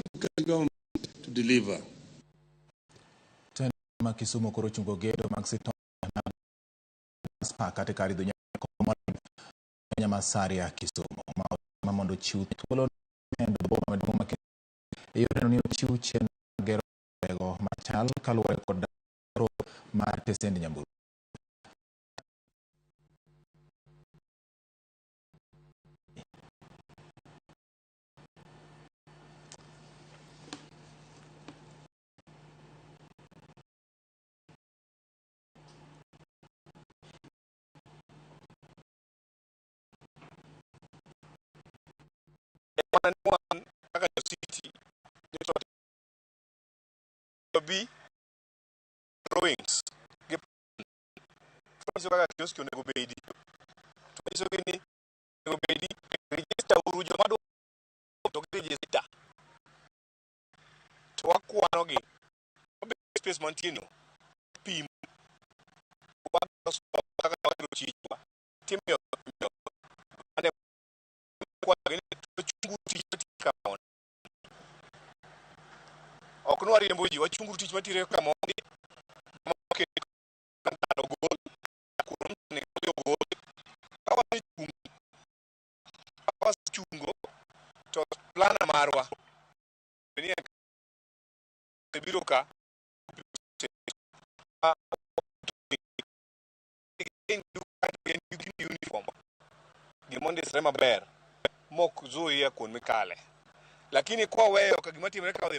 support the government to deliver. Tend ma Kisumu koro chungo gedo mag sitonde mag spa katika ridho Nyamasaria Kisumu ma mondo ochiw thuolo ne boma maduong' ma Kisumu e yorno ni ochiw chenro mar gero go machal kaluwore kod dwaro mar tesend nyamburko. Wan kaka jo city bi drawings gi nyiso kaka kioski onego bedi to nyisogi ni onego bedi register uru joma dwa to gi register to wakwanogi space mantie no pimo kaka wagero chichwa timiyo ane kwayogi ni wachungu tich matire kamondi ok nwariembo ji wachunguru tich matire kamondi ogol ogol ka wasechungo ka wasechungo to plana marwa ni biro ka uniform gima ondisre maber mok zuia kuond mikale lakini kwa weyo ka gima timore ka odhi mbele.